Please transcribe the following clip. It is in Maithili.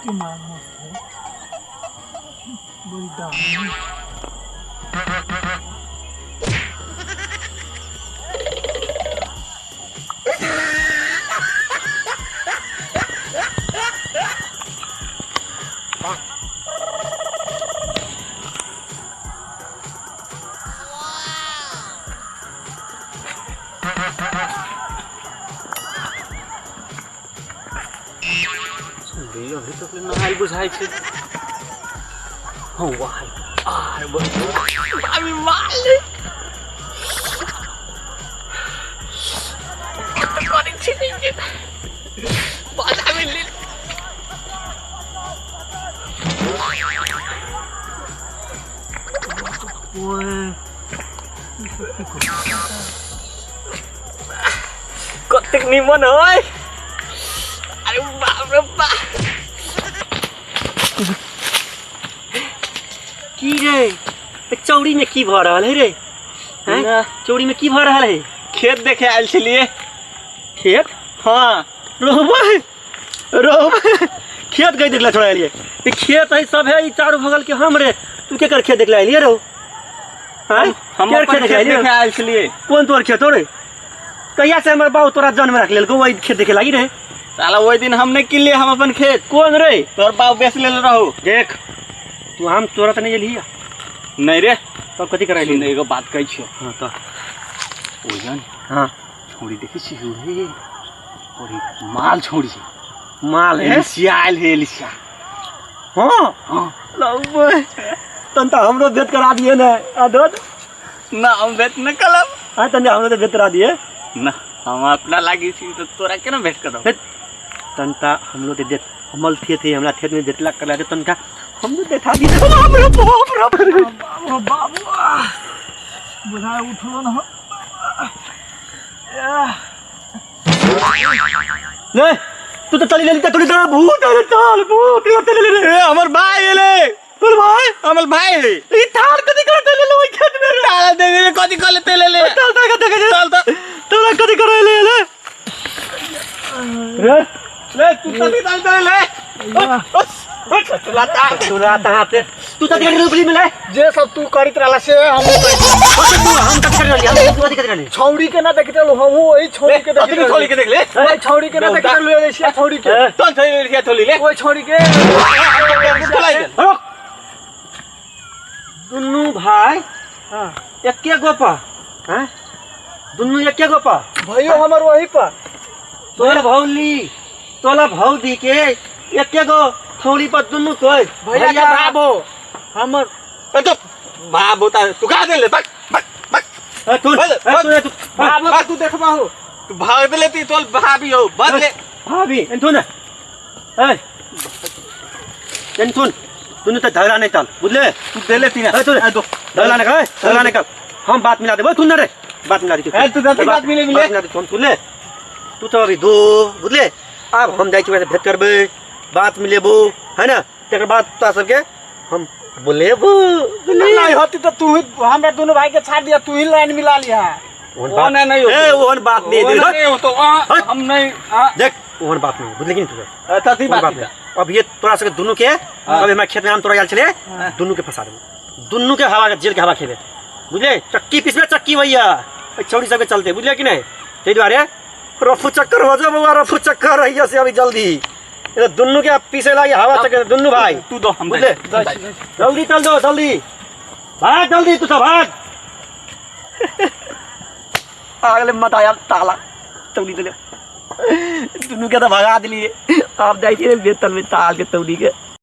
कते माल मस्त है बड़ी दाम। अभी तक नहायल बुझाइ छै। हँ वाह आर भाभी माल करै छै बाजामे ले। कतेक निमन है। अरे बाप रे बाप, की रे चौड़ी में की भऽ रहल है रे? हैं? चौड़ी में की भऽ रहल है? खेत देखे आयल छलिए। खेत? हाँ रोहबा रोहबा खेत गई देखला छोड़ा एलिए। ई खेत है सब है, ई चारू बगल के हम रे। तू के कर खेत देखला एलिए रो? हैं? हम केकर अपन खेत देखला खेत एलिए? देखे आयल छलिए। कोन तोर खेत हो रे? कहिया से हमर बाबू तोरा जन्म रख लेलको वही खेत देखे लागी रे? साला ओहि दिन हम नहीं किनलिए हम अपन खेत। कोन रे? तोर बाप बेच लेले रहू। देख तू हम तोरा त नहीं एलिए। नहीं रे। तब कथी कराइली? सुन, एगो बात कहै छियौ। हाँ त ओजन हाँ छोड़ी देखै छी रे, बड़ी माल छोड़ी छै। माल है? एलिसिया आयल है, एलिसिया। हाँ हाँ लब्बे तन त हमरो भेंट करा दिए ने आदत। ना हम भेंट न करब। हाँ तन हमरो तो भेंट करा दिए ना। हम अपना लागी छी तो तोरा केना भेंट करब? तन त हमरो तो देख हमल थे थे हमरा खेत में जेतला करा दे तनका हमरो देखा दिए। बाप रे बाप रे बाप रे बाबू, बुझाय उठलो न। ले तू तो चली लेली त तोरी त भूत अरे चल भूत चली लेली ए हमर भाई एले। तोर भाई? हमर भाई है। ई थार कथी करते ले ओइ खेत में रे? ताला दे दे कथी करले ते ले ले। चल चल कथी करे? चल त तोरा कथी करे ले ले रे? ले तू कथी चल चल ले। तुला ता तोरा त हाथे तू त करे उपली में ले। जे सब तू करैत रहला से हम तू हम कथी करे रहली? हम कथी करे रहली? छौड़ी के ना देखैत रहलु, हमहू ओही छौड़ी के देखैत कथी छोड़ी के देख ले। ओही छौड़ी के ना देखैत रहलु, एलिसिया छौड़ी के। चल छोड़ी एलिसिया छोड़ी ले। ओही छौड़ी के रुक दुनू भाई हां एके गोपा। हैं दुनू एके गोपा। भइयो हमर वही पर। तोहर भौली तोला भौजी के एके गो थौड़ी पर दुनू कोई भैया के भाबो हमर तो भाबो ता तू का दे ले बक बक बक। ए तू ए तू ए तू भाबो के तू देखबाहु। तू भाग दे लेती तोल भाभी हो बदले भाभी एन तू ना ए एन तू दुनू त झगड़ा नहीं चल बुझले? तू दे लेती ना। ए तू ए दो झगड़ा नहीं कर, झगड़ा नहीं कर। हम बात मिला देबो तू ना रे बात मिला दे। ए तू दे बात मिले मिले बात मिला दे तू ले तू तो अभी दो बुझले? आब हम जाइ छी भेंट करबै बात मिलेबो है ना, तकर बाद तोरा सबके हम बोलेबो। नहीं होती तो तू ही हमरा दोनों भाई के छाड़ दिया, तू ही लाइन मिला लिया। ओ ना नहीं हो ए ओहन बात नहीं ओ दे नहीं हो तो हम नहीं देख ओहन बात नहीं बुझले कि नहीं तू? तथी ओहन बात बात नहीं। अब ये तोरा सबके दुनू के अभी हमरा खेत में आम तोरा आयल छलै दुनू के फंसा देबो, दुनू के हवा जेल के हवा खेबे बुझले? चक्की पिसबे चक्की भैया छौड़ी सबके चलते बुझले कि नहीं? ताहि दुआरे रफू चक्कर हो जा बउआ, रफू चक्कर रहिया से अभी जल्दी ये दुनू के पीसे लागी हवा चक्कर दुनू भाई तू दो हम बुझले? जल्दी चल दो जल्दी भाग जल्दी तू सब भाग। अगले मत आया ताला तौली दिले दुनू के तो भगा दिलिए। आप जाइ छी बेतल में ताल के तौली के।